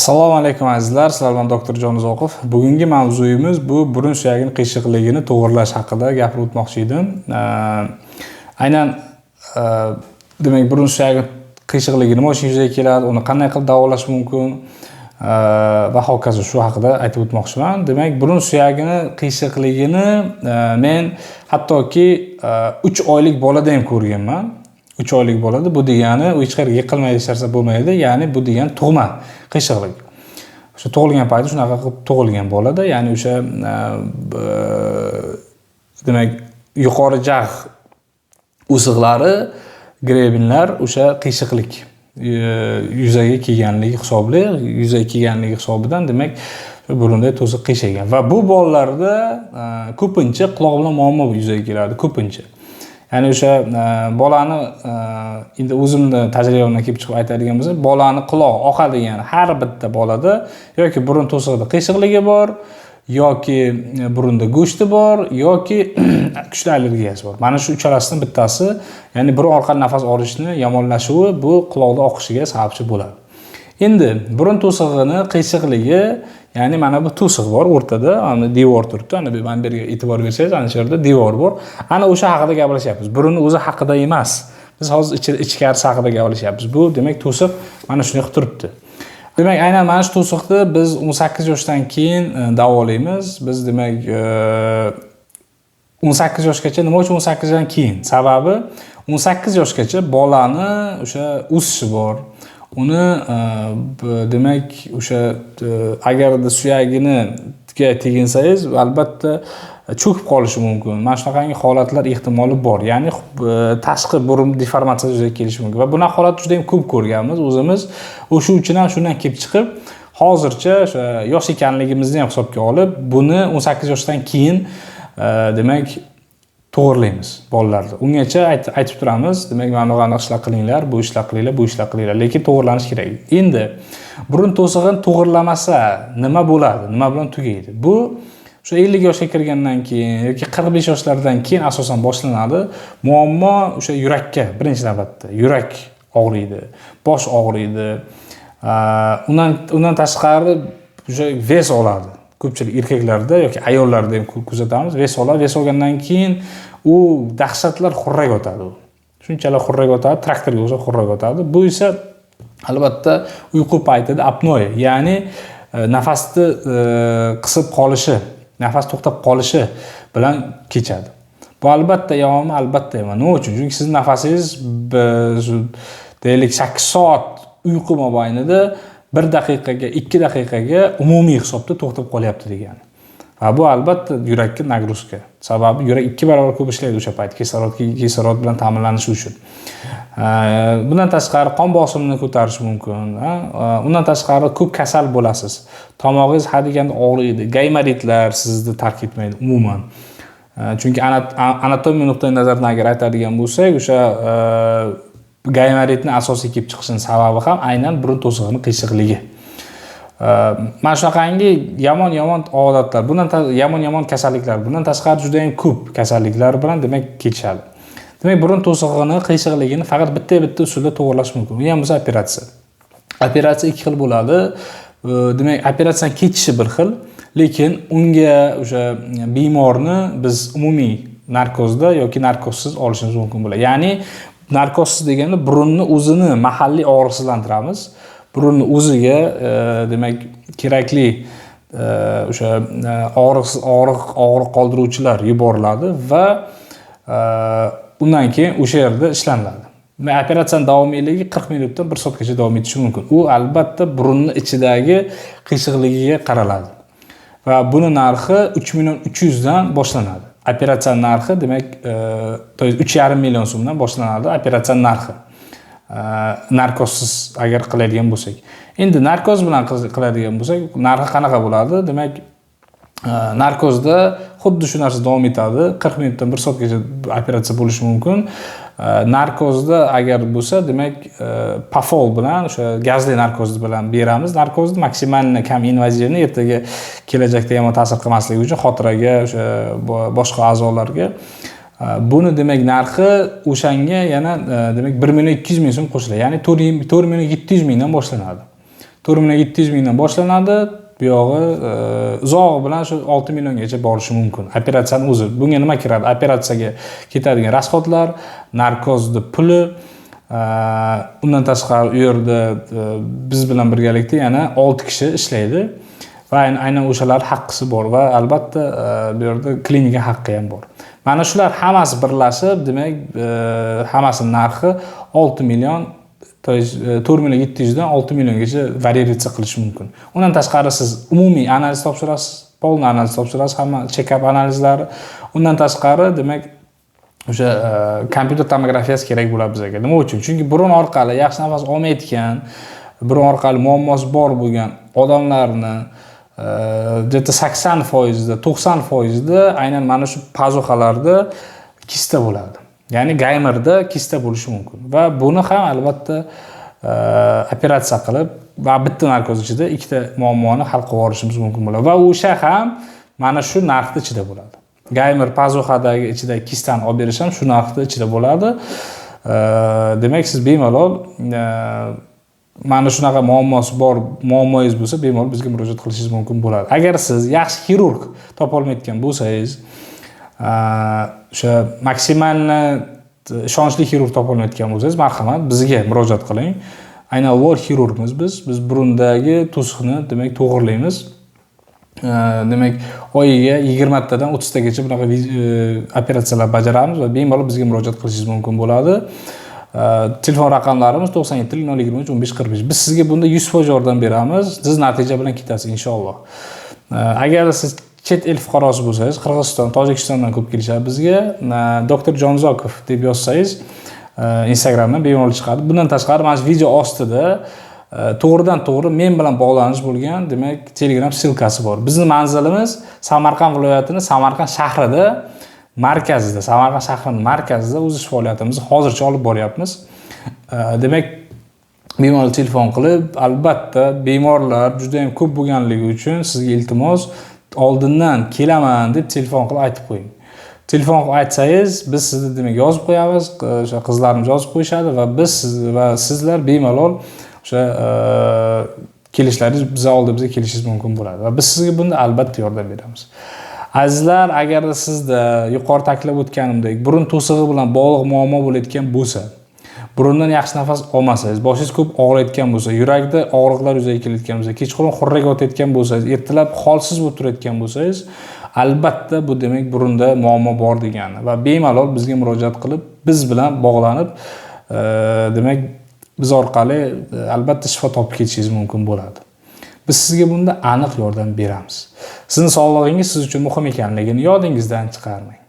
Assalomu alaykum, azizlar, sizlar bilan doktor Jonuz Oqov. Bugungi mavzuyimiz bu burun suyagini qiyshiqligini to'g'irlash haqida gapirib o'tmoqchi edim. Aynan demak, burun suyagi qiyshiqligi nima uchun yuzaga keladi, uni qanday qilib davolash mumkin va hokazo, shu haqida aytib o'tmoqchiman. Demak, burun suyagini qiyshiqligini men hattoki 3 oylik bolada ham ko'rganman. 3 oylik bolada, bu degani u hech qayerga yiqilmaydi, hech narsa bo'lmaydi, ya'ni bu degani tug'ma qiyshiqlik. O'sha tug'ilgan payti shunaqa qilib tug'ilgan bolada, ya'ni o'sha demak, yuqori jag' o'siqlari, гребень lar o'sha qiyshiqlik yuzaga kelganligi hisobli, yuzaga kelganligi hisobidan, demak, burunda to'siq qiyshaygan va bu bolalarda ko'pincha quloq bilan muammo yuzaga keladi ko'pincha. Ya'ni o'sha bolani endi o'zimni tajribamdan kelib chiqib aytadigan bo'lsak, bolani qulog'i oqadigan har bitta bolada yoki burun to'sig'ida qiyshiqligi bor, yoki burunda go'shti bor, yoki kuchli allergiyasi bor. Mana shu uchalasidan bittasi, ya'ni burun orqali nafas olishni yomonlashuvi bu quloqda oqishiga sababchi bo'ladi. Endi burun to'sig'ini qiyshiqligi, ya'ni mana bu to'siq bor o'rtada, mana devor turibdi, ana bu, mana bu yerga e'tibor bersangiz, ana shu yerda devor bor. Ana o'sha haqida gaplashyapmiz. Burunni o'zi haqida emas. Biz hozir ichkarisi haqida gaplashyapmiz. Bu demak, to'siq mana shunday qilib turibdi. Demak, aynan mana shu to'siqni biz 18 yoshdan keyin davolaymiz. Biz demak, 18 yoshgacha, nima uchun 18 dan keyin? Sababi 18 yoshgacha bolani o'sha o'sishi bor. Uni demak, o'sha agarda suyagini teginsangiz, albatta cho'kib qolishi mumkin. Mana shunaqangi holatlar ehtimoli bor. Ya'ni tashqi burun deformatsiyasi yuzaga kelishi mumkin va bunaqa holatni juda ham ko'p ko'rganmiz o'zimiz. O'sha uchun ham shundan kelib chiqib, hozircha o'sha yosh ekanligimizni ham hisobga olib, buni 18 yoshdan keyin demak, to'g'irlaymiz bolalarni. Ungacha aytib turamiz, demak, mana bunaqa ishlar qilinglar, bu ishlar qilinglar, bu ishlar qilinglar, lekin to'g'irlanish kerak. Endi burun to'sig'ini to'g'irlamasa nima bo'ladi? Nima bilan tugaydi? Bu o'sha 50 yoshga kirgandan keyin yoki 45 yoshlardan keyin asosan boshlanadi. Muammo o'sha yurakka, birinchi navbatda yurak og'riydi, bosh og'riydi. Undan tashqari o'sha вес oladi. Ko'pchilik erkaklarda yoki ayollarda ham kuzatamiz, вес oladi. Вес olgandan keyin u dahshatlar xurrak otadi u. Shunchalar xurrak otadi, traktorga o'xshab xurrak otadi. Bu esa albatta uyqu paytida apnoe, ya'ni nafasni qisib qolishi, nafas to'xtab qolishi bilan kechadi. Bu albatta yomonmi? Albatta yomon. Nima uchun? Chunki sizni nafasingiz deylik, 8 soat uyqu mobaynida 1 daqiqaga, 2 daqiqaga umumiy hisobda to'xtab qolyapti degani. Va bu albatta yurakka нагрузка. Sababi yurak 2 barobar ko'p ishlaydi o'sha payt kislorod bilan ta'minlanishi uchun. Bundan tashqari qon bosimini ko'tarishi mumkin. Undan tashqari ko'p kasal bo'lasiz. Tomog'ingiz hadeganda og'riydi, gaymoritlar sizni tark etmaydi umuman. Chunki anatomiya nuqtai nazaridan agar aytadigan bo'lsak, o'sha gaymoritni asosiy kelib chiqishining sababi ham aynan burun to'sig'ining qiyshiqligi. Mana shunaqangi yomon yomon odatlar, bundan yomon yomon kasalliklar, bundan tashqari juda ham ko'p kasalliklar bilan demak kelishadi. Demak, burun to'sig'ini qiyshiqligini faqat bitta bitta usulda to'g'irlash mumkin. U ham bo'lsa operatsiya. Operatsiya ikki xil bo'ladi. Demak, operatsiyani kechishi bir xil, lekin unga o'sha bemorni biz umumiy narkozda yoki narkozsiz olishimiz mumkin bo'ladi. Ya'ni narkozsiz deganda burunni o'zini mahalliy og'riqsizlantiramiz. Burunni o'ziga demak, kerakli o'sha og'riqsiz og'riq qoldiruvchilar yuboriladi va undan keyin o'sha yerda ishlaniladi. Operatsiyani davomiyligi 40 minutdan 1 soatgacha davom etishi mumkin. U albatta burunni ichidagi qiyshiqligiga qaraladi. Va buni narxi 3 million 300 dan boshlanadi. Operatsiya narxi demak, то есть 3,5 million so'mdan boshlanadi operatsiya narxi. Narkozsiz agar qiladigan bo'lsak. Endi narkoz bilan qiladigan bo'lsak, narxi qanaqa bo'ladi? Demak, narkozda xuddi shu narsa davom etadi. 40 minutdan 1 soatgacha operatsiya bo'lishi mumkin. Narkozda agar bo'lsa, demak, pafol bilan, o'sha gazli narkoz bilan beramiz. Narkozni максимально kam invazivni, ertaga kelajakda yomon ta'sir qilmasligi uchun xotiraga, o'sha boshqa a'zolarga. Buni demak, narxi o'shanga yana demak, 1 million 200 ming so'm qo'shiladi. Ya'ni 4 million 700 mingdan boshlanadi. 4 700 mingdan boshlanadi, bu yog'i uzog'i bilan shu 6 milliongacha borishi mumkin operatsiyani o'zi. Bunga nima kiradi? Operatsiyaga ketadigan расход lar, narkozni puli, undan tashqari u yerda biz bilan birgalikda yana 6 kishi ishlaydi va aynan o'shalar haqqisi bor va albatta bu yerda klinika haqqi ham bor. Mana shular hammasi birlashib, demak, hammasini narxi 6 million, то есть 4 700 dan 6 milliongacha варьироваться qilishi mumkin. Undan tashqari siz umumiy analiz topshirasiz, полный analiz topshirasiz, hamma check-up analizlari. Undan tashqari, demak, o'sha kompyuter tomografiyasi kerak bo'ladi bizga. Nima uchun? Chunki burun orqali yaxshi nafas olmayotgan, burun orqali muammosi bor bo'lgan odamlarni где-то 80%da, 90%da aynan mana shu пазуха larda kista bo'ladi. Ya'ni gaymerda kista bo'lishi mumkin va buni ham albatta operatsiya qilib va bitta narkoz ichida ikkita muammoni hal qilib yuborishimiz mumkin bo'ladi va o'sha ham mana shu narxni ichida bo'ladi. Gaymer пазуха dagi ichidagi kistani olib berish ham shu narxni ichida bo'ladi. Demak, siz bemalol mana shunaqa muammosi bor, muammoyingiz bo'lsa, bemalol bizga murojaat qilishingiz mumkin bo'ladi. Agar siz yaxshi xirurg topolmayotgan bo'lsangiz, o'sha максимально ishonchli xirurg topolmayotgan bo'lsangiz, marhamat, bizga murojaat qiling. Aynan lor xirurgmiz biz. Biz burundagi to'siqni, demak, to'g'irlaymiz. Demak, oyiga 20 tadan 30 tagacha bunaqa operatsiyalar bajaramiz va bemalol bizga murojaat qilishingiz mumkin bo'ladi. Telefon raqamlarimiz 97 023 15 45. Biz sizga bunda 100% yordam beramiz. Siz natija bilan ketasiz inshaalloh. Agar siz chet el fuqarosi bo'lsangiz, Qirg'iziston, Tojikistondan ko'p kelishadi bizga. Doktor Jonzokov deb yozsangiz, Instagramdan bemalol chiqadi. Bundan tashqari mana shu video ostida to'g'ridan to'g'ri men bilan bog'lanish bo'lgan, demak, Telegram ссылка si bor. Bizni manzilimiz Samarqand viloyatini Samarqand shahrida, markazida, Samarqand shahrining markazida o'z ish faoliyatimizni hozircha olib boryapmiz. Demak, bemalol telefon qilib, albatta bemorlar juda ham ko'p bo'lganligi uchun sizga iltimos, oldindan kelaman deb telefon qilib aytib qo'ying. Telefon qilib aytsangiz, biz sizni, demak, yozib qo'yamiz, o'sha qizlarimiz yozib qo'yishadi va biz siz va sizlar bemalol o'sha kelishlaringiz, bizni oldimizga kelishingiz mumkin bo'ladi va biz sizga bunda albatta yordam beramiz. Azizlar, agarda sizda yuqori ta'kidlab o'tganimdek burun to'sig'i bilan bog'liq muammo bo'layotgan bo'lsa, burundan yaxshi nafas olmasangiz, boshingiz ko'p og'riyotgan bo'lsa, yurakda og'riqlar yuzaga kelayotgan bo'lsa, kechqurun xurrak otayotgan bo'lsangiz, ertalab holsiz bo'lib turayotgan bo'lsangiz, albatta bu, demak, burunda muammo bor degani va bemalol bizga murojaat qilib, biz bilan bog'lanib, demak, biz orqali albatta shifo topib ketishingiz mumkin bo'ladi. Biz sizga bunda aniq yordam beramiz. Sizni sog'lig'ingiz siz uchun muhim ekanligini yodingizdan chiqarmang.